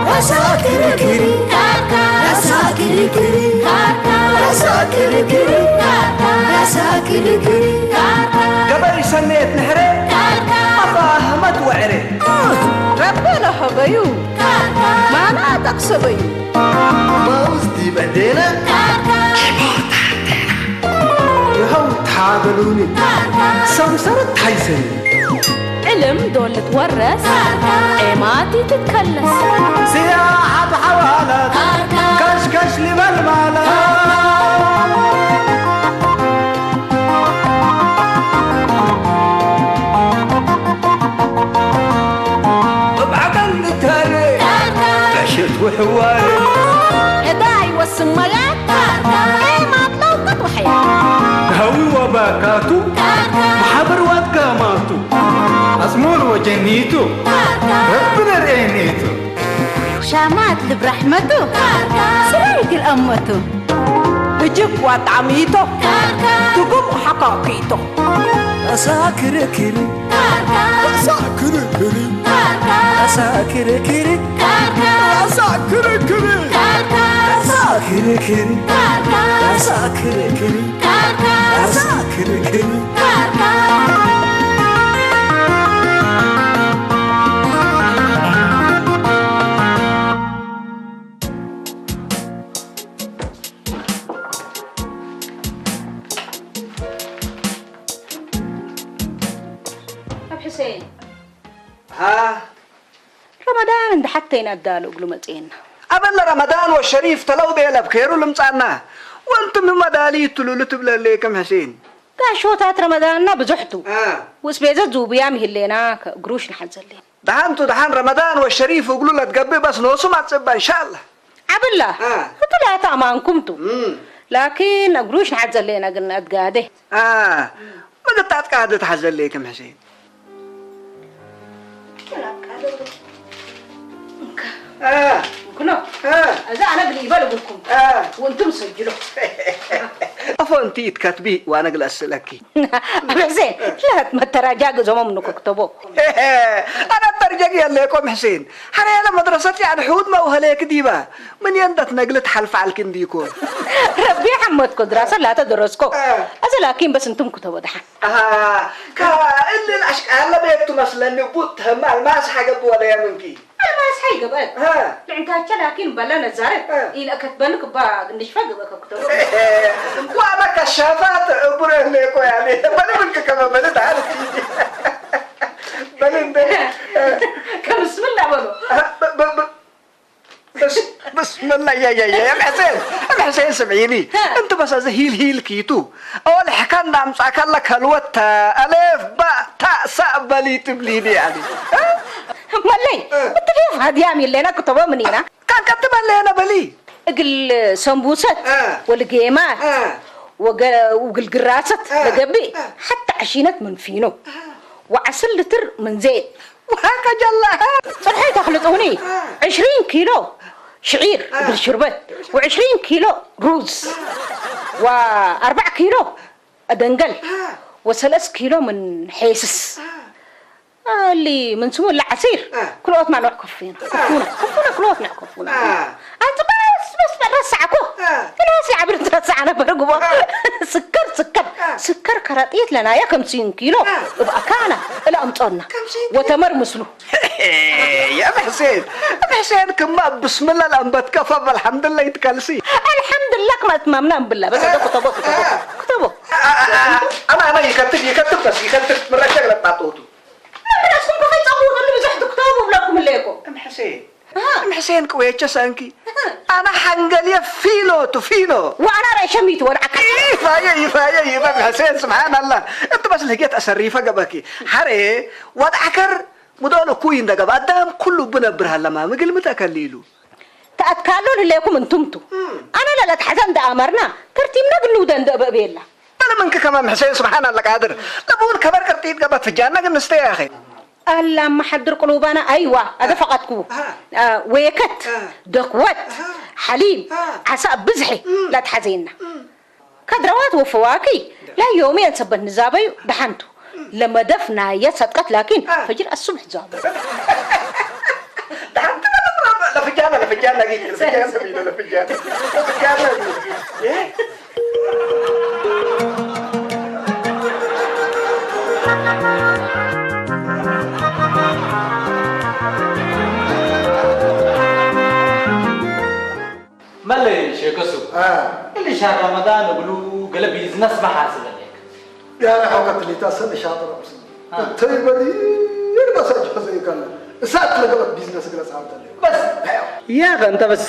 ራሳ ክርክር፣ ራሳ ክርክር፣ ራሳ ክርክር፣ ራሳ ክርክር። ገበይ ሰሜት ንሕረ፣ ኣባ ኣህመድ ወዕረ። ረቢ ለሀበዩ፣ ማና ጠቅሰበዩ። ማውዝ ዲበዴነ፣ ይኸው ታበሉኒ፣ ሰምሰረት ታይሰኒ። ዕልም ዶ ልትወረስ፣ ኤማቲ ትትከለስ። ስያ ሓብ ሓዋላት፣ ከሽከሽ ሊበል ማለት። እብ ዓቀን ንተር፣ ዕሽት ውሕዋር። እዳ ይወስን መያት፣ ኤማት ለውቀት ወሐያ። ሃዊ ወባካቱ፣ ማሕበር ዋት ጋማቱ። ኣጽሙር ወጀኒቱ፣ ረቢ ነርኤኒቱ። ሻማት ልብ ራሕመቱ፣ ስራይ ግል ኣመቱ። ብጅብ ዋጣሚቶ፣ ትጉም ሓካኪቶ። ኣሳ ክርክር፣ ኣሳ ክርክር፣ ኣሳ ክርክር፣ ኣሳ ክርክር፣ ኣሳ ክርክር፣ ኣሳ ክርክር። ኣብ ሕሴን። ሃ? ረመዳን እንዳ ሓተይና ኣዳሉ እግሉ መጽኤና። ኣበለ ረመዳን ወሸሪፍ ተለው ቤለ ብኬሩ ልምጻና። ወንትም መዳሊ ትሉሉ ትብለሌ ከም ሕሴን። ጋሾታት ረመዳንና ብዙሕቱ። አ። ውስ ቤዘት ዝውብያም ይህሌና ከእግሩሽ ንሓዘሌ። ደሓንቱ ደሓን ረመዳን ወሸሪፍ እግሉ ለትገብእ በስ ኖሱ ማጽባ እንሻላ። ዓብላ። አ። ህቱ ላታ ኣማንኩምቱ። እም። ላኪን እግሩሽ ንሓዘሌና ግን ኣትጋዴ። አ። ምግጣት ቃደ ትሓዘሌ ከም ሕሴን። አ። ኩኖ። አ። እዛ ኣነ ግልይ በል እብልኩም። አ። ወንቱም ሰጅሎ። ኣፎ እንቲ ይትከትቢ ዋነ ግለስለኪ። ኣብ ሕሴን፣ ለት መተራጃ ግዞሞም ንኮክተቦ። ኣነ ተርጀግ የለ ቆም ሕሴን። ሓረ ያለ መድረሰት ያን ሕውድ መውሀለ ክዲባ። ምን የንደት ነግልት ሓልፍ ዓልኪ እንዲኮ። ረቢ ሓመትኮ ድራሰ ላተ ደረስኮ። አ። እዚ ላኪን በስ እንቱም ክተቦ ደሓን። ኣሃ፣ ከ እልል ኣሽቃለ ቤቱ መስለኒ ቡት ተማ ኣልማስ ሓገብ ወለ የምንኪ። ኣልማስ ሓይገበል። አ። ልዕንታቸ ላኪን በለ ነዛረ። አ። ኢለ ከትበን ክባ ግንሽፈ ገበ ከክተቦ። ዋና ከሻፋት እቡረ ለቆ ያኔ። በለ ምንክ ከመ በለ ታሪክ። በለ እንደ። ከምስምላ በሎ። አ፣ በ-፣ በ-፣ በ-፣ بس، بسم الله، يا، يا، يا، يا أم حسين، أم حسين، سمعيني. ها. أنت بس هذا هيل، هيل كيتو. أول حكان دام ساكن لك هلوتا، ألف، باء، تاء، ساء، بلي، تبليني يعني. ها؟ መለይ፣ እ። እቲ ዴፍ ሃድያም የለና ክተቦ ምን ኢና? ካን ቀጥመለና በሊ። እግል ሰንቡሰት፣ እ። ወልጌማት፣ እ። ወገ-፣ ውግል ግራሰት፣ እ። ለገብእ፣ እ። ሓታ ዕሺነት ምን ፊኖ። እ። ወዓስል ልትር ምን ዘይት። ወሃከ ጀላሃ። ጽንሐይ ተኽልጡኒ። እ። ዕሽሪን ኪሎ ሽዒር እ። እግል ሽርበት። ወዕሽሪን ኪሎ ሩዝ። እ። ወኣርባዕ ኪሎ ደንገል። እ። ወሰለስ ኪሎ ምን ሔስስ። እ። እሊ ምን ስሙ እሊ ዓሲር፣ እ። ክልኦት ማንዋዕ ከፉና። እ። ከፉና፣ ከፉና፣ ክልኦት ና ከፉና። እ። ኣንጽ በስ፣ በስ፣ በስ ረሳዕኮ። እ። ክላስ ዓብር ትረሳዕ ነበር ግቦ። እ። ስከር፣ ስከር፣ እ። ስከር ከረጢት ለናያ ከምሲን ኪሎ እ። እብኣካና እለ ኣምጾና። ከምሲን ኪሎ። ወተመር ምስሉ። يا أم حسين، أم حسين كما بسم الله الأنبت كفى الحمد لله يتكلسي. ኣልሓምዱላ ክማ ትማምና እምብላ። በስ እ። ክተቦ፣ ክተቦ፣ እ። ክተቦ። እ፣ እ፣ እ፣ እ። ኣና፣ ኣና ይከትብ፣ ይከትብ በስ፣ ይከትብ። ምረሸ ግለጣጦቱ። መብራስኩም ከፈጸሙ ወገሉ ብዙሕ ትክተቡ ብለኩም ኣለይኮ። እም ሕሴን፣ እህ። እም ሕሴን ቅዌቸ ሰንኪ። እህ። ኣነ ሓንገል የፊኖ ቱፊኖ። ወኣና ራይ ሸሚቱ ወድዓካ። ይፋየ፣ ይፋየ፣ ይፋ እም ሕሴን ስብሓን ኣላህ። እት በስ ልህጌት ኣሰሪፈ ገበኪ። ሓሬ ወድዓከር ሙዶል እኩይ እንደገባ ኣዳም ኩሉ ብነብር ሃለማ ምግል ምተከሊሉ። ተኣትካሎ ልሌኩም እንቱምቱ። እም። ኣነ ለለትሓዘ እንደ ኣመርና፣ ተርቲምና ግንውደ እንደ እበእቤላ። በለ ምንክ ከማም ሕሴን ስብሓን ኣለ ቃድር። ለብኡን ከበር ቅርጢት ገበት ፍጃና ግን ንስተ ያኸ። ኣላ መሓድር ቅሉባና ኣይዋ ኣደ ፈቐድኩ ወየከት ደክወት ሓሊብ ዓሳ ብዝሒ ላትሓዘየና ከድረዋት ወፈዋኪ ላዮምየን ሰበት ንዛበዩ ደሓንቱ ለመደፍ ናየ ሰጥቀት ላኪን ፈጅር ኣሱብሕ ዛቡ ደሓንቱ ለፍጃና ለፍጃና ጊ ለፍጃና ለፍጃና ለፍጃና መለይ ሸከሱ እልሻ ረመዳን እብሉ ገለ ቢዝነስ መሓስበለክ ያለ ሐውከት ሊታ ሰን ሻጥረ ተይበል ይርበሰ ጆዘ ይከለ እሳት ለገበት ቢዝነስ ግለጽ ሐውተለ በስ ያኸ እንተ በስ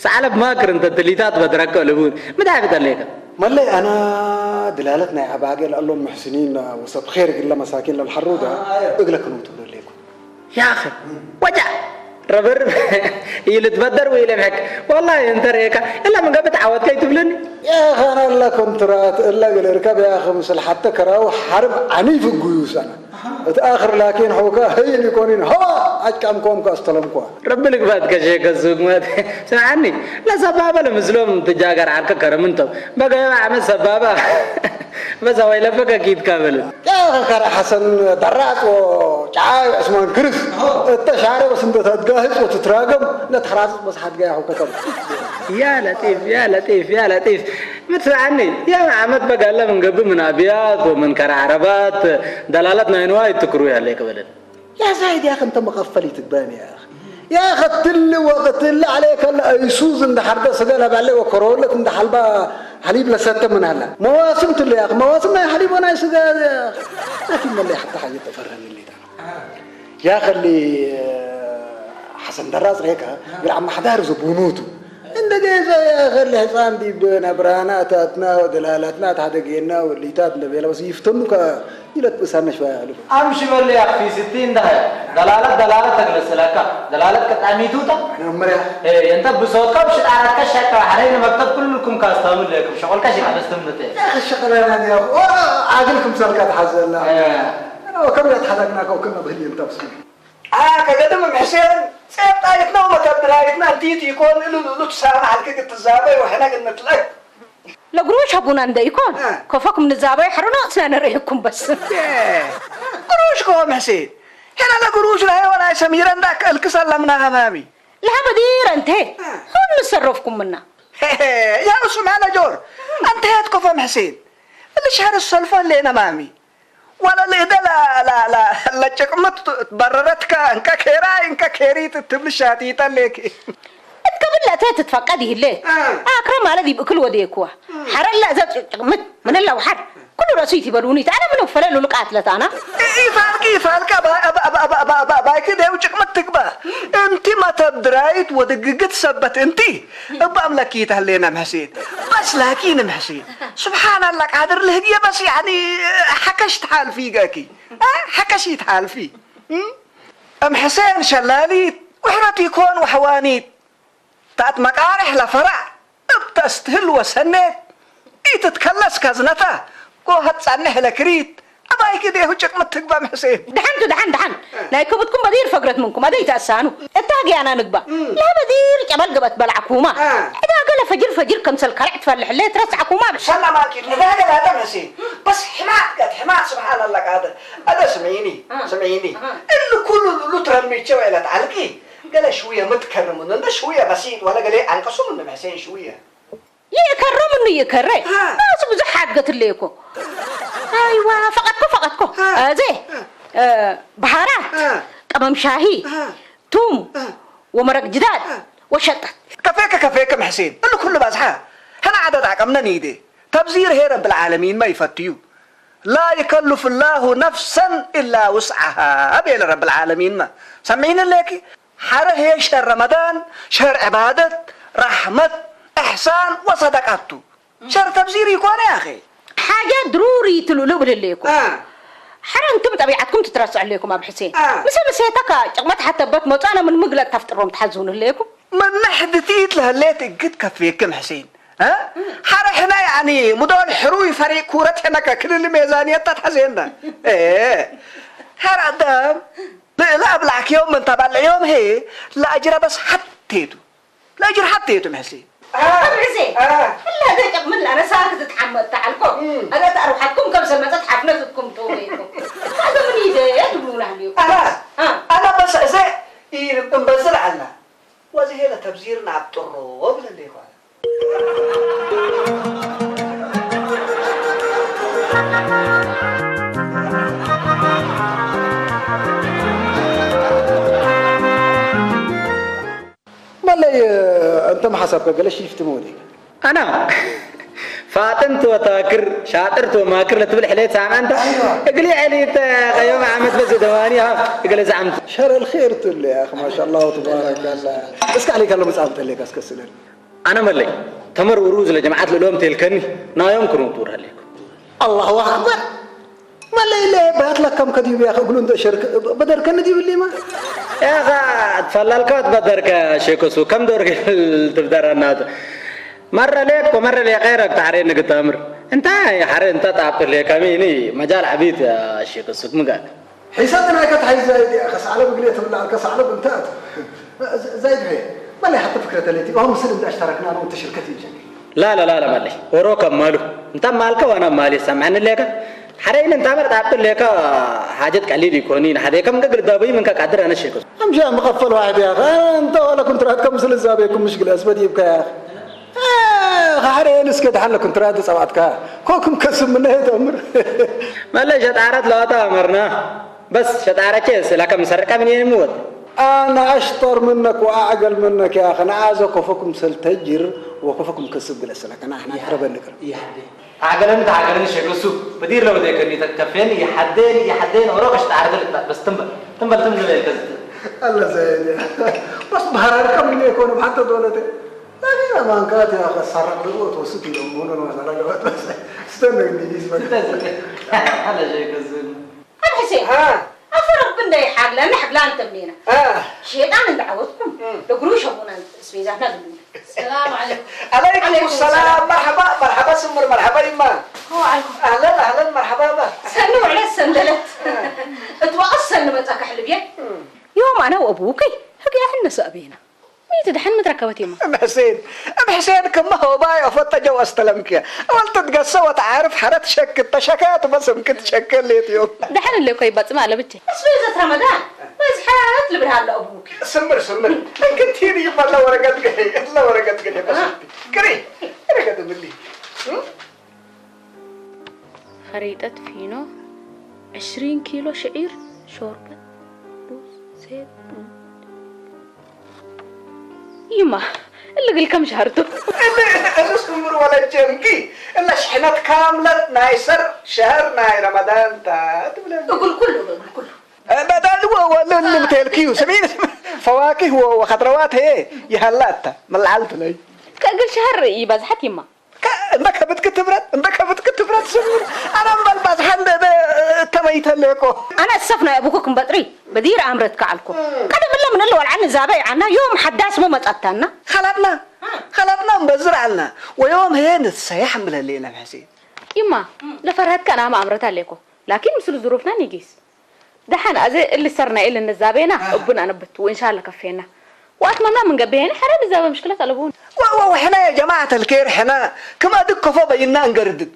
ሰዓለብ ማክር እንተ ትሊታት በድረከ ልቡን ምታይ ክተለይከ መለይ ኣና ድላለትና የዓባገ ለኣሎም ሙሕስኒን ወሰብ ኼር ግለ መሳኪን ለልሓሩዳ እግለ ክንውቱ ደሌኩ ያኸ ወጃ ረብርብ እዩ ልትበደር ወይ ለምሐክ ወላሂ እንተ ርኤካ እላ ምን ገብት ዓወት ከይትብልኒ ያኸ ኣነ ኣላ ኮንትራት እላ ገለ ርከብ ያኸ ምስል ሓተ ከራው ሓርብ ዓኒፍ እጉዩ ሰነ እቲ ኣኽር ላኪን ሑካ ህይን ይኮኒን ሀዋ ኣጭቃምኮም ከኣስተለምኳ ረቢ ልግባት ከሸከ ሱግመት ስምዓኒ ለሰባበ ለምስሎም ትጃገር ዓርከ ከረምንቶም በገበ ዓመት ሰባባ በዛ ወይለፈከ ኪድካ በልን ያኸ ከረ ሓሰን ደራጽ ጫ ዑስማን ክርስ እተ ሻረ በስ እንተ ተጋህጽ ወትትራገም ለትሕራጽ በስ ሓድጋ ያኸው ከተም يا لطيف يا لطيف يا لطيف متسمعني يا عمد بقى لمن قبل من أبيات ومن كرع عربات دلالتنا إنه هاي تكرو يا ليك بلد يا زايد يا اخي انت مغفل تبان يا اخي يا اخي قتل وقتل عليك الايسوز عند حرب سجل عليه وكرولت عند حلبة حليب لسته من هلا مواسم تل يا اخي مواسم ما حليب وانا سجل يا اخي ما في ملي حتى حاجه تفرن اللي يا خلي حسن دراس ريكا قال عم حدار زبونوتو እንደ ገዛ ያኸል ህፃን ዲብና ብርሃናታትና ወደላላትና ታደገና ወሊታት እንደ ቤላ በስ ይፍተኑ ከ ይለት ብሳነ ሽባ ያሉ ኣምሽ በል ያኽፊ ስቲ እንዳሃይ ደላለት ደላለት ተግለሰላካ ደላለት ቀጣሚቱታ ነምርያ እንተ ብሶትካ ብሽጣራትካ ሻካ ሓደ ንመክተብ ኩልኩም ካስታብል ለኩም ሸቆልካ ሽቃ በስተምነተ ሸቀላና ያ ኣግል ክምሰልካ ተሓዘላ ከም ያትሓለቅና ከው ክና ብህል ይንተብስኩ ኣከ ገድም እም ሕሴን ጼብጣይትና ወመተብራይትና እንቲት ኢኮን እሉ ልኡሉ ትሳምሕ ልክግ ትዛበይ ወሕነግ እንትለግ። ለግሩሽ ሀቡና እንደ ኢኮን ከፈኩም ንዛበይ ሐሩና እስና ነርእየኩም በስ። ግሩሽ ከሆም ሕሴን ሄና ለግሩሽ ለሀይወን ኣይ ሰሚረ እንዳ ከእልክስ ኣለምና ሀማሚ። ለሀ በዲር እንተ ሁን ንሰረፍኩም ምና። ያው ሱማነ ጆር እንተ ሄት ከፎም ሕሴን እሊ ሸህር ሰልፎ ሌና ማሚ። ወለ ልእደ ለጭቅምት በረረትከ እንከ ኬራይ እንከ ኬሪት እትብል ሻቲጠ ሌኪ። እት ከብል ለእተ ትትፈቀድ ይህሌት። ኣክረ ማለ ዲብ እክል ወዴክዋ። ሐረ እለ እዘ ጭቅምት ምን እለ ውሐድ ኩሉ ረእሱ ይትበሉኒ። ተአነ ምን ፈለ ሉልቃት ለታና። ኢፋልኪ ኢፋልካ ባይኪ ደው ጭቅምት ትግባ። እንቲ መተብ ድራይት ወድግግት ሰበት እንቲ እብ ኣምለኪ ይተህሌነ ምህሴን። በስ ላኪን ምህሴን። سبحان الله قادر لهدية بس يعني حكشت حال في قاكي حكشت حال في أم حسين شلاليت وحرتي كون وحوانيت تات مقارح لفرع ابتستهل وسنيت إيتتكلس كزنتا كو هتصنح لكريت ኣባይኪ ዴሁ ጭቅምት ትግባም ሕሴን። ደሓንቱ ደሓን ደሓን ናይ ከብድኩም በዲር ፈግረት ምንኩም ኣደይ ተእሳኑ እታ ግያና ንግባ ለበዲር ጨበል ገበት በላዕኩማ ዕዳ ገለ ፈጅር ፈጅር ከምሰል ከርዕ ትፈልሕ ለ ትረስዓኩማ ሰላማኪ ዕዳ ገለ ኣደም ሕሴን በስ ሕማት ገት ሕማት ስብሓን ኣላ ቃድር ኣደ ስምዒኒ ስምዒኒ እሉ ኩሉ ሉት ረሚቸ ወዕለት ዓልቂ ገለ ሽውየ ምትከርሙን እንደ ሽውየ በሲጥ ወለ ገለ ኣንቀሱም እንደ ሕሴን ሽውየ ይእከረ ምኑ ይእከረ ናሱ ብዙሕ ሓድገትለ እኮ ኣይዋ ፈቐድኮ ፈቐድኮ ኣዜ ብሃራት ቀመም ሻሂ ቱም ወመረቅ ጅዳድ ወሸጠት ከፌከ ከፌከ ምሕሴን እሉ ኩሉ ባዝሓ ሕና ዓደድ ዓቀምነ ኒዴ ተብዚር ሄ ረብል ዓለሚን ማ ይፈትዩ ላ ይከልፍ ላሁ ነፍሰን ኢላ ውስዓሃ ቤለ ረብል ዓለሚን ማ ሰሚዕኒ ሌኪ ሓረ ህየ ሸር ረመዳን ሸር ዕባደት ራሕመት እሕሳን ወሰደቃቱ ሸር ተብዚር ይኮነ ያኸ ሓጃ ድሩሪ ትልሉ እብል ህለየኩም ሓረ እንቱም ጠቢዓትኩም ትትረስዑ ህለየኩም ኣብ ሕሴን ምሰ ምሴታ ካ ጭቕመት ሓተበት መጹ ኣነ ምን ምግለጥ ተፍጥሮም ትሓዝውን ህለየኩም ምን ሕድቲት ለህሌት እግድ ከፍየክም ሕሴን ሓረ ሕነ ያኒ ሙዶል ሕሩይ ፈሪቅ ኩረት ሕነከ ክልል ሜዛንየት ተትሐዜና هر أدم لا أبلعك يوم من تبلع يوم هي لا أجر بس حتى يدو لا أجر حتى يدو محسي طب عزي لا ده يقبل أنا ساكت تحمد تعالكم أنا تأروحكم كم سنة تحفنتكم توميكم هذا من إيدي يا دبلونا اليوم أنا أنا بس زي إيه نبزر عنا وزي هنا تبزيرنا عبطرو وبلن ديكو መለይ እንተ መሓሳብካ ገለ ሽፍቲ መወደይ ኣና ፋጥን ትወታክር ሻጥር ትወማክር ለትብል ሕሌት ሳማንታ እግሊ ዕሊት ቀዮም ዓመት በዚ ደዋኒ እግለ ዝዓምት ሸረ الخير ትብል يا اخي ما شاء الله تبارك الله እስካ عليك الله مصاب تلك اسكسلن ኣነ መለይ ተመርውሩ ዝለ ጀማዓት ልእሎም ተልከኒ ናዮም ክርውቱር ሃለይኩ الله اكبر መለይለ ባትላ ከም ከዲቡ ያኸ እግሉ እንደ ሸርክ በደርከ ንዲብሊማ ያኻ ትፈላልካ ትበደርከ ሸክሱ ከም ዶርክ ትብደረናት መረሌ እኮ መረሌ ቀይረክ ታሕሬ ንግተምር እንታይ ሓረ እንተ ጣብጥሌ ከሚኒ መጃል ዓቢት ሸክሱ ምግኣት ሒሰት ናይ ከተሓይዝ ዛይድ እያ ከሳዕለብ እግሌ ትብላል ከሳዕለብ እንተ ኣት ዛይድ ሀ መለይ ሓቲ ፍክረተ ለይቲ እሆ ምስል እንዳ ኣሽተረክና ነው እንተ ሽርከት ይጀል لا لا لا لا مالي وروك مالو انت مالك وانا مالي سامعني ليك حرين انت مرت عبد ليك حاجات قليل يكونين حدا كم قبل دابي من كقدر انا شيكو أمشي مقفل واحد يا أخي أنت ولا كنت راتكم مثل الزابيكم مشكلة أسبد يبكى يا أخي ሓደ ንስከ ደሓን ለኩንትራት ጸባዕትካ ኮኩም ከስምነ ተምር መለ ሸጣረት ለዋታ ኣመርና በስ ሸጣረቼ ስላከ ምሰርቀ ምን የምወት أنا أشطر منك وأعقل منك يا أخي أنا عايز أكفكم سلتجر وأكفكم كسب قلت لك أنا إحنا أقرب نقرب ኣገለን ተዓገለን ሸገሱ በዲር ለውደ ከኒ ተከፌን ይሓደን ይሓደን ኦሮ ከሽጣ ዓርደ ልጣ በስ ትንበል ትንበል ትንበል ከዝት الله زين بس بهرار كم اللي يكون بحتى دولته لا لا ما كانت يا اخي السرق لو توسط يوم هنا مثلا بس استنى اني اسمك على شيء كزن ሕሴን ኣፈረብ እንደ ይሓግላ ንሕግላ እንተምኔና ሸጣን እንዳዓወትኩም እግሩ ሸሙና ስቤዛትና ግሉ عليكم السلام مرحبا مرحبا سمر مرحبا يما اهلا اهلا مرحبا با ሰኒ ውዕለት ሰንደለት እትወቐስ ሰኒ መፀካ ሕልብየ ዮም ኣነ ወእቡኪ ህግያ ሕነሱ ኣበይና ሚት ድሕን ምትረከበት እዩማ እም ሕሴን እም ሕሴን ክመ ሆባይ ኦፈተ ጀው ኣስተለምክያ እወል ትትገሰ ወተዓርፍ ሐረት ሸክ ተሸከት በስ እምክት ሸከ ሌት ዮም ድሕን እለ እኮ ይባጽማ ኣለብቼ ኣስቤዘት ረመዳን በዝሐት ልብልሃ ኣሎ ኣቡኪ ስምር ስምር እንክት ሂድ ይባላ ወረቀት ገ እለ ወረቀት ገ በስ ቅሪ ወረቀት ምሊ خريطة فينو عشرين كيلو شعير شوربة روز زيت يما اللي قل كم شهرته እሱ ምር ወለጀ እምኪ እላ ሽሕነት ካምለት ናይ ሰር ሸህር ናይ ረመዳን ታ ትብለ እጉል ኩሉ እጉል ኩሉ بدل ولا اللي بتلكيو سمين فواكه وخضروات هي يهلات ملعلت لي كأقل شهر يبزحت يما እንደ ከብትክ ትብረት እንደ ከብትክ ትብረት ስምር ኣነ እምበል ባዝሓ እንደ ተመይተለኮ ኣነ እሰፍ ናይ ኣቡኩ ክንበጥሪ በዲር ኣምረት ከዓልኮ ቀደም እለ ምን እለ ወልዓኒ ዛበ ይዓና ዮም ሓዳስ መ መጸታና خلطنا خلطنا مبزر عنا ويوم هي نتسيح مللينا محسين يما لفرهتك انا ما امرت عليكم لكن مثل ظروفنا نيجيس ደሓን ኣዘ እሊ ሰርና ኢል እንዛቤና እቡን ኣነብት ወእንሻላ ከፌና ወኣትመምና ምን ገበየኒ ሐረ ንዛበ ምሽክለት ኣለቡን ወወወ ሕና የጀማዐት ኣልኬር ሕና ክም ኣድከፎ በይና እንገርድድ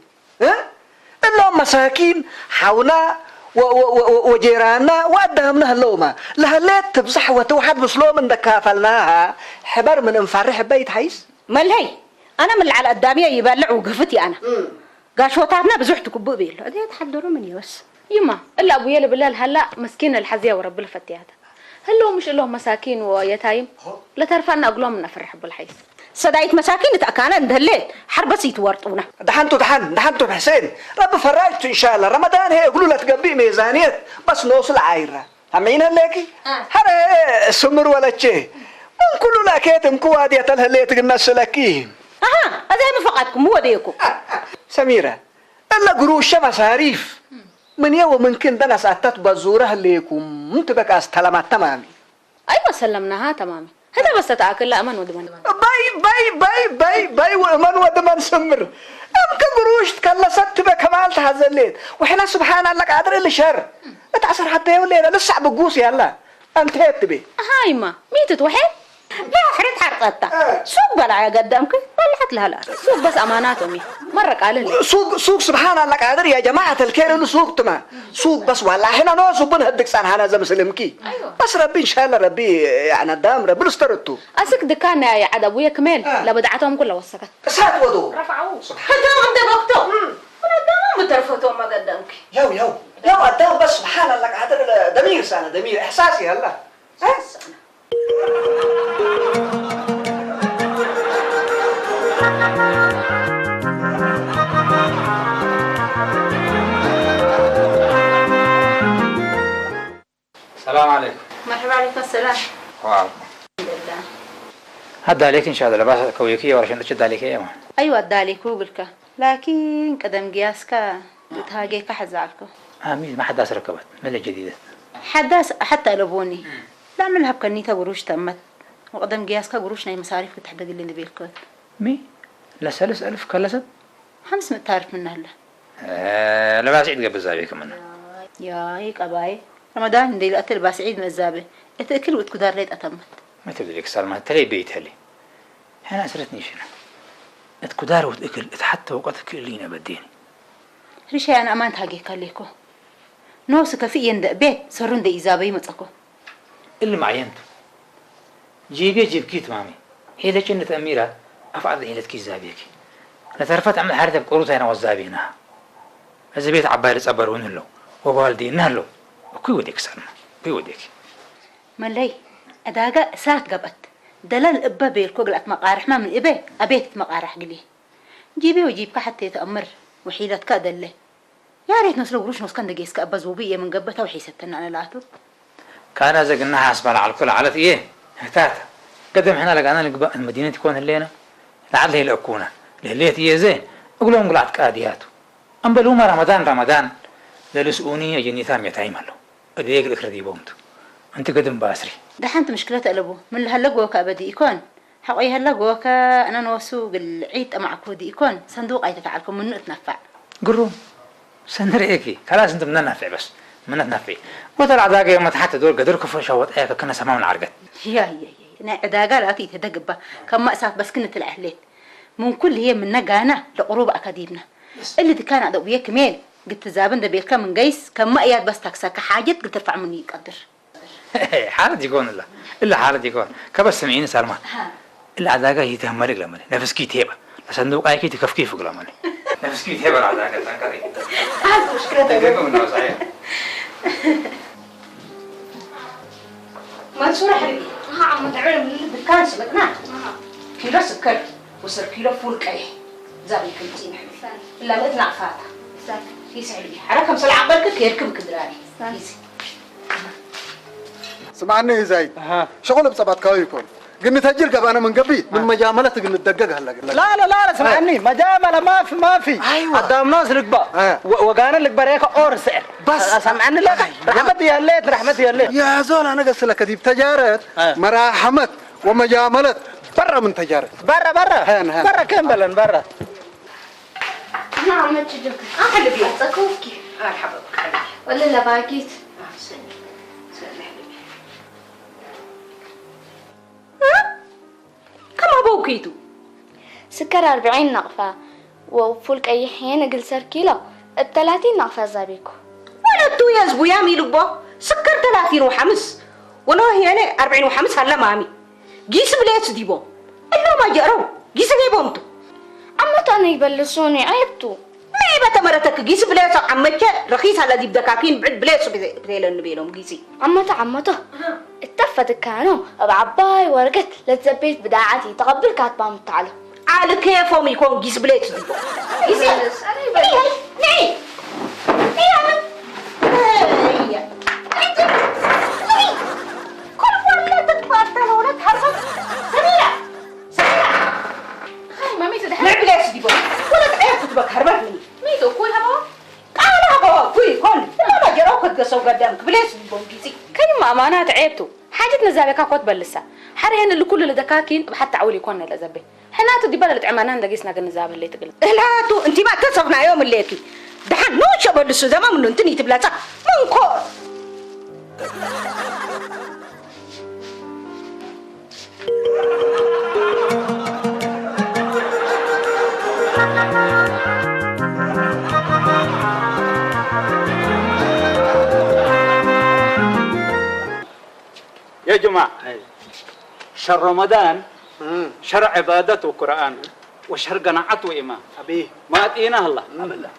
እሎም መሳኪን ሓውና ወጀራና ወኣዳምና ህለውማ ለህሌት ትብዛሕ ወትውሓድ ምስሎም እንደካፈልናሃ ሕበር ምን እንፋርሕ በይት ሓይስ መልሀይ ኣነ ምን ለዓል ኣዳምየ ይበልዕ ውግፍት ይኣነ ጋሾታትና ብዙሕ ትኩብእ ቤሎ እደ ተሓደሮ ምን የወስ ይማ እላ ኣቡየ ልብላ ልሃላ መስኪን ልሓዝያ ወረቢ ልፈትያታ ህለው ምሽ እሎም መሳኪን ወየታይም ለተርፋና እግሎም ነፍርሕ ብልሓይስ ሰዳይት መሳኪን እተኣካነ እንደህሌት ሓርበስ ይትወርጡና ደሓንቱ ደሓን ደሓንቱ ሕሴን ረቢ ፈራጅቱ እንሻላ ረመዳን ሄ እግሉ ለትገቢእ ሜዛንየት በስ ኖሱ ለዓይራ ኣምዒነ ሌኪ ሀረ ስምር ወለቼ እንኩሉ ላኬት እንኩ ዋድየ ተልህሌት ግነስለኪ ኣሃ ኣዛይ ምፈቃድኩም ወደየኩ ሰሚረ እለ ግሩሸ መሳሪፍ ምንየ ወምንኪ እንደ ነስአተት በዙረ ህሌኩም ትበቃ አስተለማት ተማሚ አይወ ሰለምናሃ ተማሚ ህተ በስ ተተአክለ እመን ወድመን እባ በይ በይ በይ በይ በይ ወእመን ወድመን ስምር እምክ ግሩሽ ትከለሰት ትበ ከማል ተሃዘሌት ወሕና ስብሓን ኣለቃ ኣድር እልሸር እታ ሰርሓት የውሌና ልሳዕ ብጉስ ያላ ኣንተ ትቤ ሃይማ ሚትት ወሐ لا حريت حرقتها እ። سوق بلع يا قدامك ولا حتلها لا سوق بس أماناتهم مرة قال لي ሱቅ ሱቅ ስብሓን ኣለቃ ኣድር ያ ጀማዓት ልኬር ሉ ሱቅ ትማ ሱቅ በስ ዋላ ሕና ኖ ሱብን ህድግ ጻን ሃና ዘምስልምኪ أيوة. በስ ረቢ እንሻላ ረቢ ያዕና ዳም ረቢ ልስተርቱ أسك دكان يا عدب ويا كمال آه. لبدعتهم كلها وسكت እሳት ወዶ رفعوه ስብሓን- هداهم دبكتو ولداهم بترفتو ما قدامك ያው ያው ያው ኣዳም በስ ስብሓን ኣለቃ ኣድር ደሚር ሳነ ደሚር እሕሳስ ያላ السلام عليكم. مرحبا عليكم السلام. وعليكم. الحمد لله. هداليك إن شاء الله لباس كويكي ورشن تشداليك يا ما. أيوة هداليك وبلكا. لكن قدم قياسكا تهاجيكا حزالكو. آمين ما حداس ركبت ملا جديدة. حداس حتى لبوني. لا من هبكني تقروش تمت. وقدم قياسكا قروش ناي مصاريف كتحدق اللي نبيلكوت. مي لسلس ألف كلست همس متعرف منها له. ለባስዒድ ገብእ ዛቤ ክምና። ያይ ቀባይ ረመዳን እንደ ይልኣተ ልባስዒድ መዛበ እቲ እክል ውት ኩዳር ለይጥ ኣተመት። ما تدري كسر ما تلي بيت هلي. هنا سرتني شنو. ات كدار وت اكل ات حتى وقت كلينا بديني. ሪሻ ኣነ ኣማን ታጌካ ሌኮ ኖስ ከፍእ የንደ ቤት ሰሩ እንደ ኢዛበይ መጸኮ። እልም ኣየንቱ ጂቤ ጂብኪ ትማሚ ሄለችን ንተእሚራ ኣፍዓል ሄለትኪ ዛቤኪ ነተርፈት ኣመት ሓርተ ብቆሩታ ኢና ወዛቤና። እዚ ቤት ዓባይ ልጸበር እውን ኣሎ ወባልዲ እናሎ እኩይ ወዴክ ሳልማ እኩይ ወዴክ። መለይ ዕዳጋ እሳት ገብአት ደለል እበ ቤልኮ ግልአት መቃርሕማ ምን እበ ኣቤት መቃርሕ ግሊ ጂቤ ወጂብካ ሓቴ ተእምር ውሒለትካ ደለ ያሬት ነስለ ውሩሽ ኖስካ እንደጌስካ እባ ዝውብእ የምን ገብታ ውሒሰተና ኣነ ላቱ። ካና ዘግና ሓስባ ለዓልኩ ለዓለት እየ ህታት ገደም ሕና ለጋና ልግባእ መዲነት ይኮን ህሌና ለዓል ለይለእኩና ለህሌት እየ ዘ እግሎም ግላዕት ቃድያቱ እምበል ውማ ረመዳን ረመዳን ለልስኡኒ የጀኒታ ሜታይም ኣሎ እድየግ ልእክረ ዲቦምቱ እንቲ ገድም ባስሪ። ደሓንቲ ምሽክለት ኣለቡ ምን ለሀለ ጎወካ እበዲ ኢኮን ሐቆ ይሀላ ጎወካ እነ ንወሱ ግልዒ ጠማዕኩ ዲኢኮን ሰንዱቅ ኣይተተዓልኮ ምኑ እትነፋዕ። ግሩም ሰኒ ርእየኪ ካላስ እንት ምነ ናፍዕ በስ ምነ ትናፍዒ። ወተል ዓዳገ የመት ሓተ ዶል ገደር ክፎ ሻወጥ ኣያ ከከነ ሰማም ንዓርገት። ያያይ ናይ ዕዳጋ ላቱ ይተደግባ ከማ እሳት በስክን ትልዐህሌት ምን ኩል ህየ ምነ ጋና ለቅሩብ ኣካዲብና እሊ ድካን ኣደውየ ክሜል ግትዛብ እንደ ቤልካ ምን ገይስ ከማ እያት በስ ታክሳካ ሓጀት ግትርፋዕ ምኑ ይቀድር። ሓለት ይኮን እላ እላ ሓለት ይኮን ከበስ ስምዒኒ ሳልማ እላ ዓዳጋ ይተህመልግ ለመነ ነፍስኪ ይትሄባ ለሰንዱቃይኪ ትከፍኪ ይፍግ ለመነ ነፍስኪ ይትሄባ ዓዳጋ ጠንቀቂ። ሓንቲ ምሽክለት ተገቢ ምናው ሳያ መንሱር ኣሕሪቂ እኻ ዓሞ ትዕበለ ምልል ድካን ስበጥና ኪሎ ስከር ወሰር ኪሎ ፉል ቀይሕ ዛቢ ክምፂ ንሕልፍ እላ ምእት ናቕፋታ ይስሕልጊ ሓራ ከም ሰልዓ በልክ ከይርክብ ክድራሪ ይስ ስምዓኒ ዛይድ፣ ሸቑል ኣብ ጸባትካ ይኮን፣ ግን ንተጅር ገባና መንገቢ ምን መጃመለት ግን ንደገግ ሃላ ግን። لا لا لا لا اسمعني مجاملة ما في ما في አይዋ። አዳምና ዝልግባ አ። ወ- ወጋነ ልግበረ ከኦር ስዕር በስ። ሰምዓኒ ለካ ረሕመት ያለት ረሕመት ያለት يا زول أنا قص لك دي بتجارة አ. مراحمت ومجاملة برا من تجارة. በረ በረ ሀን ሀን. በረ ከም በለን በረ نعم تجك أحلبي أتكوفكي أرحبا بك ولا لا باكيت كما بوكيتو سكر أربعين نقفة وفول ቀይሕ የን እግል ሰር ኪሎ እብ ተላቲን ናቕፋ ዛቤኩ። ወለቱ የዝቡ ያም ኢሉቦ ስከር ተላቲን ወሓምስ ወሎ የነ ኣርብዒን ወሓምስ ሃለ ማሚ ጊስ ብሌት ዲቦ እሎም ኣጀረው ጊስ ዲቦምቱ። ዓመት ኣነ ይበልሱኒ ዐይብቱ። ለይበ ተመረተክ ጊስ ብሌሶ ዓመቸ ረኺስ ኣለ ዲብ ደካኪን ብዕድ ብሌሱ ብቴለኒ ቤሎም ጊሲ። ዓመቶ ዓመቶ እተፈ ድካኖ እብ ዓባይ ወረገት ለትዘቤት ብዳዓት ኢተቐብል ካትባም እተዓሎ። ዓል ኬፎም ኢኮን ጊስ ብሌት ዲቦ። ጊሲ። ንዒ። ንዒ። ንዒ። ኮልኮለ ትግባታ ለወለት ሐርሰ ሰሚራ። ሰሚራ። ሃይ ማሚቱ ደሓን። ንዕብለስ ዲቦ። ወለት ዐየት ክትበክ ሐርበት ምኒ። ሚቱ እኮ ይሃባዋ። ቃል ሃባዋ እኮ ይኮን። እማ ጀራው ከትገሰው ገዳም ክብሌስ ዲቦም ጊሲ። ከይማ ኣማናት ዐየቱ። ሓጀት ንዛቤካ ኮት በልሳ። ሓረ ሄን ልኩሉ ለደካኪን ብሓታ ዓውል ይኮን ነለ ዘቤ። ሕናቱ ዲባ ለጥዕማናን ለጌስና ግን ንዛበ ለይ ትግል። እላቱ እንቲማ ተሰብናዮም እሌኪ። ደሓን ንወሸ በልሱ ዘማም ሉ እንትን ይትብላጻ። መንኮ። يا جماعة، أي. شهر رمضان، مم. شهر عبادة وقرآن، وشهر قناعة وإيمان. أبي. ما أتينا الله. مم. أبدا.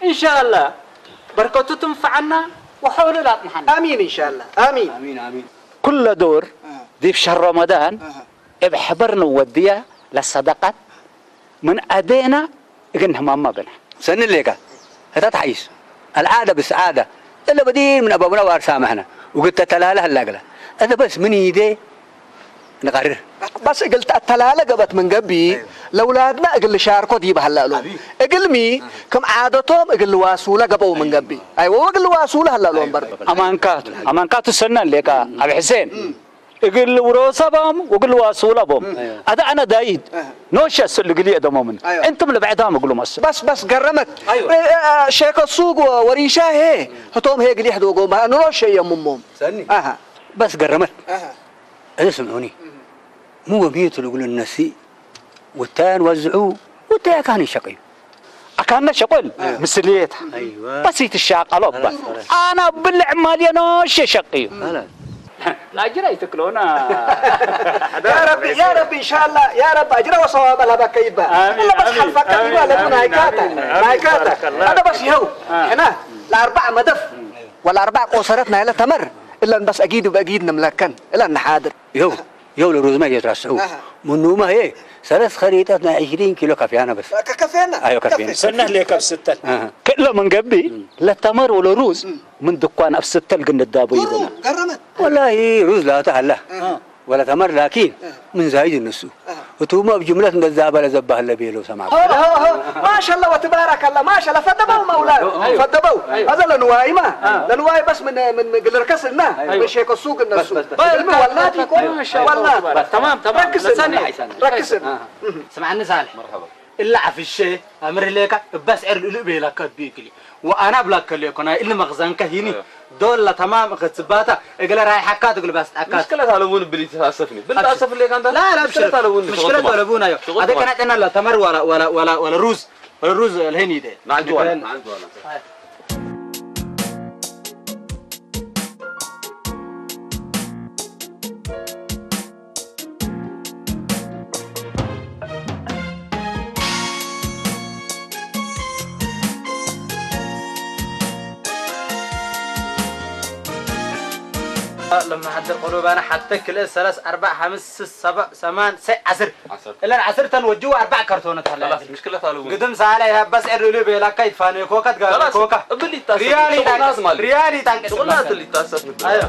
إن شاء الله، بركته تنفعنا وحول لا تنحن. آمين إن شاء الله. آمين. آمين، آمين. ኩለ ዱር ዲብ ሸህር ረመዳን እብ ሕበር ንወድያ ለሰደቃት ምን አዴና እግል ንህማማ ብና። ሰኒ ሌካ እታ ተሓይስ አልዓደ ብስዓደ እለ በዲር ምን አባቡና ዋር ሳመሕና ውግድ ተተላለ ህላ እግላ እተ በስ ምን ኢዴ ንቀርር። በስ እግል ተተላለ ገበት ምን ገቢ ለውላድና እግል ሻርኮ ዲብ ሀላ እሎም እግልሚ ክም ዓደቶም እግል ዋሱለ ገበው ምን ገቢ። አይወ ወግል ዋሱለ ሀላ እሎም በር። አማንካቱ አማንካቱ ሰናን ሌካ አብ ሕሴን እግል ውሮ ሰባም ወግል ዋሱለ ቦም። አዳ አነ ዳይድ ኖሸ ስል እግል የደሞምን። እንቱም ለብዕዳም እግሉ መስል። በስ በስ ገረመት። ሼከ ሱግ ወሪሻ ሄ ህቶም ሄ እግል ይሕዶ ጎማ ንሮሸ የሙሞም። ሰኒ። አሃ። በስ ገረመት። አሃ። እዚ ስምዑኒ። ሙ ወሚቱ ልጉል እነሲ ውታያን ወዝዑ ውታያ ካህን ይሸቅዩ። አካነ ሸቆል ምስሌታ። አይዋ። በስ ይትሻቀሎ ባ። አና ብልዕ ማልየ ኖሽ ሸቅዩ። ላጅራ ይትክሎና። يا ربي، يا ربي، إن شاء الله، يا رب، أجر وثواب لها بكيبا. آمين، إلا بس آمين، حلفك آمين، كيبا، لكن آمين، هايكاتا، آمين. هايكاتا. بارك الله. هذا بس يهو. آه. هنا، الأربع مدف، والأربع قوسرات نايلة تمر، إلا بس أكيد وبأكيد نملكن، إلا نحاضر. يهو. የው ለሩዝማ እየትራስዑ። አሃ። ምኑማ ሄ ሰለስ ኸሪጠት ናይ ዕሽሪን ኪሎ ከፍያና በስ። ከ-፣ ከፍያና? አዮ ከፍያና። ከፍያና። ሰነህ ሌከ ብስተል። አሃ። ክእለ መንገቢ ለተመር ወለሩዝ ምን ድኳን ኣብ ስተል ግን ንዳቦ ይብና። ገረመት። ወላሂ ሩዝ ላታ አላ። አሃ። ወላ ተመር ላኪን አሃ። ምን ዛይድ እነሱ። አሃ። እቱማ ኣብ ጅምለት እንደዛ በለ ዘባህ ለቤሎ ሰማ። ሆ፣ ሆ፣ ሆ። ማሻአላ ወተባረከላ። ማሻአላ ፈደበው መውላ። አዮ። ፈደበው። አዮ። አዘ ለንዋይማ። አሃ። ለንዋይ በስ ምን፣ ምን፣ ምን ግልርከስና። አዮ። ምን ሼኮ ሱቅ እነሱ። በስ፣ በስ፣ በስ። በልሚ ወላቲ እኮ ማሻአላህ ወላ። ተባረክ። ተማም፣ ተማም። ረክስን፣ ለሳኒ። ረክስን። አሃ። ስማዕኒ ሳልሕ። መርሐባ። እላ ዓፍሸ ኣምርለካ እባስ ዕር ልእሉ ቤላካ ቢክሊ። ወኣና ብላከለ እኮ ናይ እሊ መኽዘንካ ሂኒ። አዮ። ዶላ ተማም እኸትባታ እግለ ራይሓካ ትግል ባስጣካ። مشكلة አለቡን ብሊ ተሳሰፍኒ። ብሊ ተሳሰፍ ለካ እንታ። لا، لا، مشكلة አለቡን። مشكلة አለቡን አዮ። ሸቆጥ አደከና ጨና ላ ተመር ወላ፣ ወላ፣ ወላ፣ ወላ ሩዝ። ሩዝ الحين يدي. نعم، جوانا. نعم، جوانا. ለማሕደር ቆሎባና ሓተ ክልተ ሰለስ ኣርባዕ ሓምስ ሰበዕ ሰማን ሰይ ዓስር። ዓሰርተ። እለን ዓሰርተን ወጅቡ ኣርባዕ ካርቶነት ሃላ። خلاص፣ مشكلة አለቡ። ግድም ሳላ ይሃባስ ዕድሉ ቤላካ ይትፋነ ኮካ ትጋር خلاص፣ ኮካ። እብል ይታሰብ። ሪያሊ ሸቁናት ታንቅ-፣ ማለት። ሪያሊ ታንቅ-፣ ሸቁናት ስማት። ሊታሰብ። አዮ።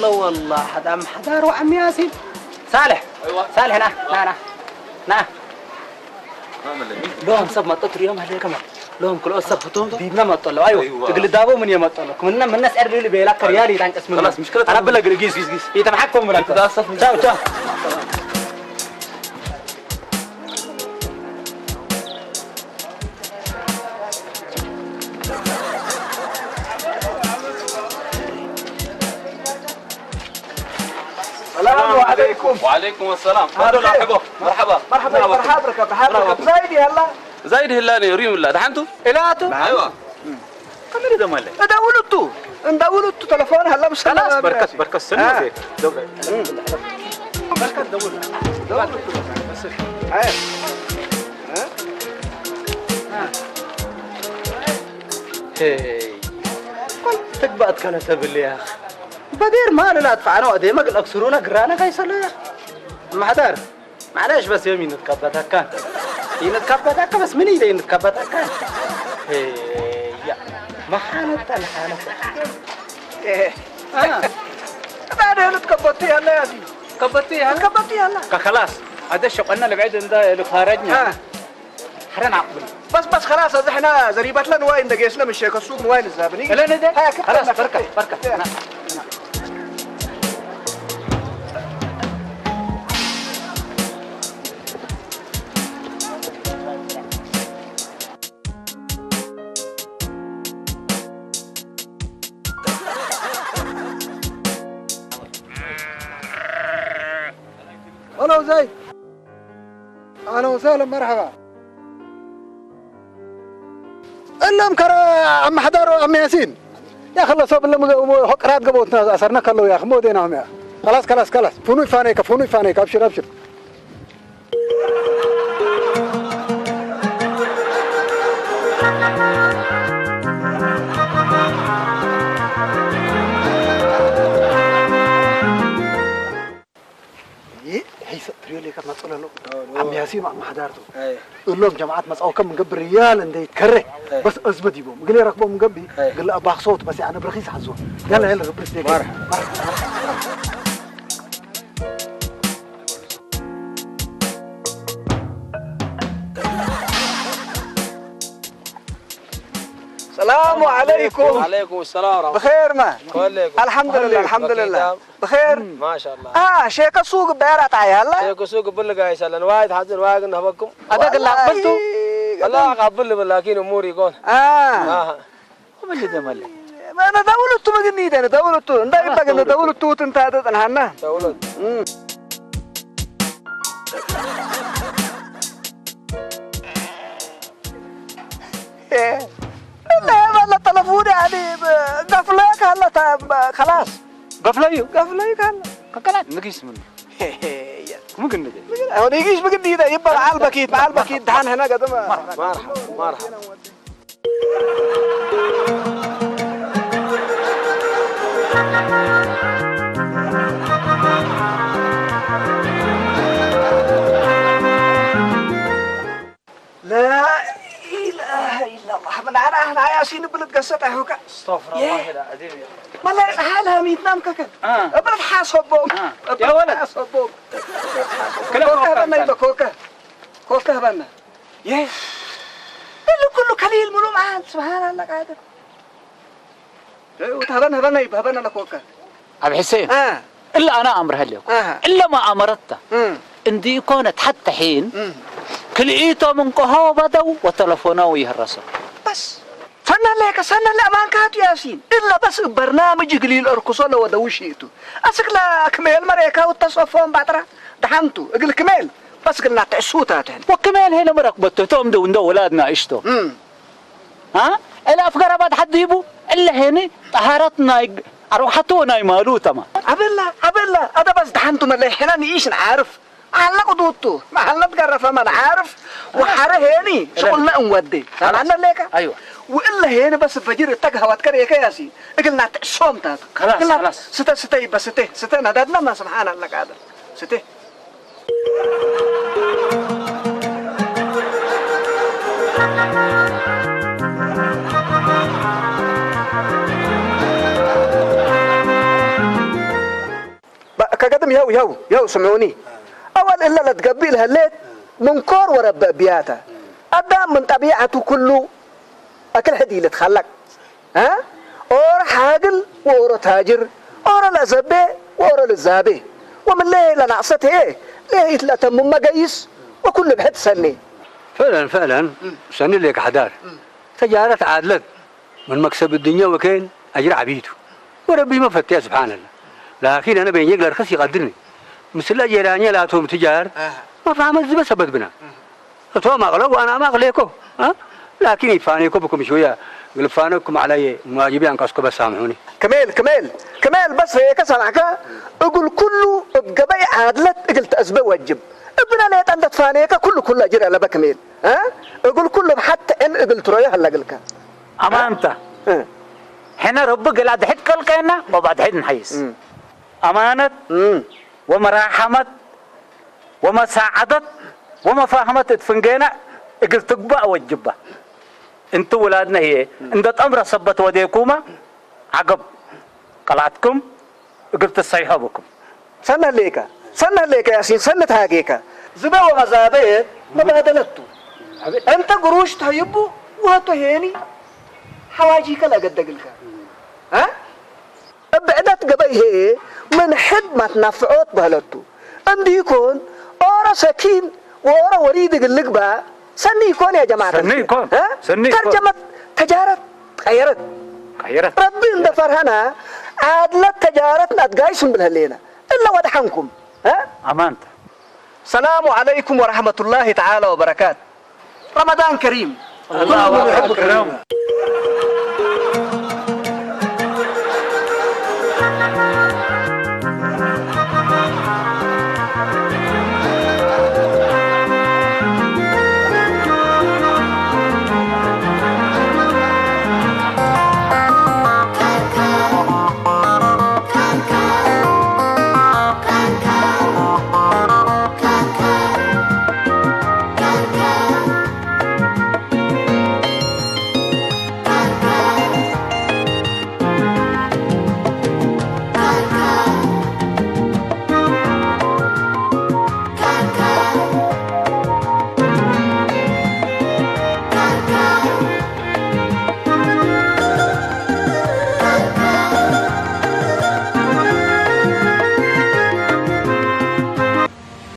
لا والله، حدا محضر وعم ياسين. ሳልሕ። አይዋ። ሳልሕ፣ ና፣ ና፣ ና። ና። ሎም ሰብ መጠ ትሪኦም ኣለዉ ከማን። ሎም ክልኦት ሰብ ህቶም ዲብና መጠ ኣለዉ። ኣይዋ። ኣይዋ። ትግል ዳቦ ምን የመጠ ኣለዉ? ክምና መነስ ዕርሊ ቤላ ከርያሊ ታንቀስ ምን። خلاص، مشكلة. አና ብለ ግል ጊስ ጊስ ጊስ። ይተምሓኮም ብላ። ይተዳሰፍ። ቻው፣ ቻው። السلام عليكم. وعليكم السلام. مرحبا. مرحبا. مرحبا. مرحبا. مرحبا. زايد يلا. زايد هلاني ريم الله. دحنتو؟ إلاتو؟ أيوة. كم يريد مالك؟ ادعوا له تو. ادعوا له تو تلفون هلا مش خلاص، بركس، بركس، سنة آه. زين. دو-، بركس دور. دور. بس. آه. آه. هي. قل تقبض كان تبلي يا أخي. بدير ما لنا أدفعنا وديما قل أكسرونا قرانا كايسلو يا أخي. ما حدار. معلش بس يوم ينتكبتك كان. ينتكبتك بس من إيده ينتكبتك كان. هي. ما حانت الحانت. إيه. آه. بعدين تكبتي هلا يا أخي. كبتي هلا؟ كبتي هلا. خلاص. هذا الشغل أنا اللي بعيد عند الخارجنا. آه. حرنا عقبنا. بس، بس، خلاص، እዚ ሕና ዘሪባትና ንዋይ እንደገስና ምሽ ከሱቅ ንዋይ ንዛብኒ። እለ ነደ? ሃያ ክብ خلاص፣ ተና በርካ፣ በርካ። هلا وزي. أهلا وسهلا، مرحبا. እሎም ከረ ኣብ ማሕዳሮ ኣብ መያሲን። ያ ከለ ሰብ እሎም ገ-፣ ሞ-፣ ሆቅራት ገበውትና ዝኣሰርና ከለዉ ያ፣ ክሞ ደናም ያ። خلاص، خلاص، خلاص. ፍኑይ ፋነይካ፣ ፍኑይ ፋነይካ። ኣብሽር፣ ኣብሽር። ይህ ሒሰ ትሪዮ ሌካ መጸለሎ። ዓም ያሲን ዓም ሓዳርቱ። እሎም ጀማዓት መጻወከም ምንገብር ሪያል እንደ ይትከረ። በስ እዝበድ ይቦም። ግሌ ረክቦም ምንገቢ። ግለ ኣባክሶት በስ ያነ ብርኺስ ሓዞ። ያለ ያለ ርብርስ ዴጋ። السلام عليكم. عليكم السلام ورحمة الله. بخير ما؟ كلكم. الحمد لله، الحمد لله. بخير؟ ما شاء الله. آه، شيك السوق بيرة تعي هلا؟ شيك السوق بلغ يا سلام. وايد حاضر، وايد نهبكم. هذا قال لك والله بلتو؟ والله قبل، لكن أموري يقول. آه. آه. ما اللي ده ملي؟ ما أنا دولت ما قلني ده، أنا دولت. أنت آه، يبقى أنا دولت. دولت وتنتهى تنهانا. دولت. مم. إيه. لا، والله تلفوني يعني ب-، قفلك هلا تا-، ب-، خلاص. قفليو؟ قفليك هلا. ككلات نقيس منه. يا. ممكن نجي. هو نقيس بقد إذا يبقى مع البكيت، مع البكيت دهان هنا قدم. مرحبا، مرحبا، مرحبا. لا إله إلا الله. من أنا، أنا ياسين بلد قصة أهوكا. استغفر الله العظيم. ما لا، هلا ميتنام ككن. آه. ابن حاسبهم. آه. ابن يا ولد. حاسبهم. كلا كوكا كوكا بنا كان. يبقى كوكا. كوكا بنا. يه. كله، كله كليل ملوم عاد. سبحان الله قادر. إيه، وتهبنا، هبنا يبقى، هبنا لكوكا. ኣብ ሕሴን፣ ኣህ። እለ ኣነ ኣምርሀለኩ። ኣህ። እለ ማ ኣመረታ። እም። እንዲ ኮነት ሓተ ሒን፣ እም። ክልኢቶም እንቆሆ በደው ወተለፎነው ይህረሰው። በስ። ሰነለከ፣ ሰነለ ኣማንካቱ ያሲን። እለ በስ በርናምጅ እግል ይልእርኩሶ ለወደው ሽእቱ። ኣስክላ ክሜል መሬካ ወተሰፎም ባጥራ። ደሓንቱ፣ እግል ክሜል፣ በስ እግልና ትዕሱታትህን። ወክሜል ሄነ መረክበቶ፣ እቶም ደው እንደ ወላድና እሽቶ። እም። ها؟ إلى أفكار بعد حد يبو، إلا هني طهارتنا يج-، أروحتو ناي مالو تما. عبلا، عبلا، هذا بس دحنتو ملي حنا نعيش نعرف. محلنا قدوتو، محلنا تقرف ما نعرف. وحاره هني، شغلنا نودي. خلاص. أنا ليك. أيوة. وإلا هني بس فجر التقهى واتكر يا كياسي. إقلنا تعصوم تات. خلاص، إقلنا خلاص. ستة، ستة، يبقى ستة، ستة ندادنا ما سبحان الله قادر. ستة. ب-، كقدم يهو، يهو، يهو، سمعوني. أول إلا لا تقبل هليت من كور ورب بياتا. أدام من طبيعته كله أكل حدي اللي تخلق. ها؟ ኦረ ሓግል ወኦረ ታጅር፣ ኦረ ለዘቤ ወኦረ ልዛቤ፣ ወምሌ ለናቅሰት ህዬ፣ ሌ ኢትለተምም መገይስ ወኩሉ ብሕድ ሰኔ። فعلا، فعلا، ሰኒ ሌክ ሓዳር። ተጃረት ዓድለት ምን መክሰብ እድኛ ወኬን አጅር ዓቢቱ። ወረቢ መፈትያ ስብሓንላ። ላኪን አነ ቤኘግ ለርክስ ይቀድርኒ። ምስለ ጀራኛ ላቶም ትጃር መፋህመት ዝበ ሰበት ብና። እቶም ኣቕለው ወኣና ማቕ ሌኮ፣ እ? ላኪን ይፋኔኮ ብኩም ሽውያ፣ ግልፋነኩም ዓላየ ዋጅቢ ኣንቀስኮ በስ ሳምሑኒ። ክሜል፣ ክሜል፣ ክሜል በስ ሬከ ሰማዕከ፣ እግል ኩሉ እብ ገበይ ዓድለት እግል ተአዝበ ወጅብ። እብነ ሌጠ እንተ ትፋኔከ ኩሉ ኩሉ አጅር አለበ ክሜል፣ እ? እግል ኩሉ እብ ሐት ዕን እግል ትረዮ ሀለ እግልከ። አማንታ። እ። ሕነ ረቢ ገላ ድሕድ ቀልቀየና፣ ወባ ድሕድ ንሐይስ። እ። አማነት እ። ወመራሐመት ወመሳዓደት ወመፋህመት እት ፍንጌና እግል ትግባእ ወጅባ። እንቲ ውላድነ ህዬ እንደ ጠምረ ሰበት ወዴኩማ፣ ዐገብ ቀላትኩም እግል ትሰይሖ ብኩም። ሰነ ህሌከ፣ ሰነ ህሌከ ያሲን፣ ሰነ ተሃጌከ። ዝበ ወመዛበየ መባደለቱ። أنت قروش تهيبو وهاتو هيني حواجيك لا قد قلك. ها؟ بعدت قبي هي من حد ما تنفعوت بهلتو. أم بيكون أورا سكين وأورا وريد قلق با سني يكون يا جماعة سني يكون. ها؟ سني يكون. ترجمة تجارة غيرت. غيرت. ربي اندفر هنا عادلت تجارتنا تقايسم بالهلينا. إلا ودحنكم. ها؟ أمانت. السلام عليكم ورحمة الله تعالى وبركاته. رمضان كريم. الله أكبر.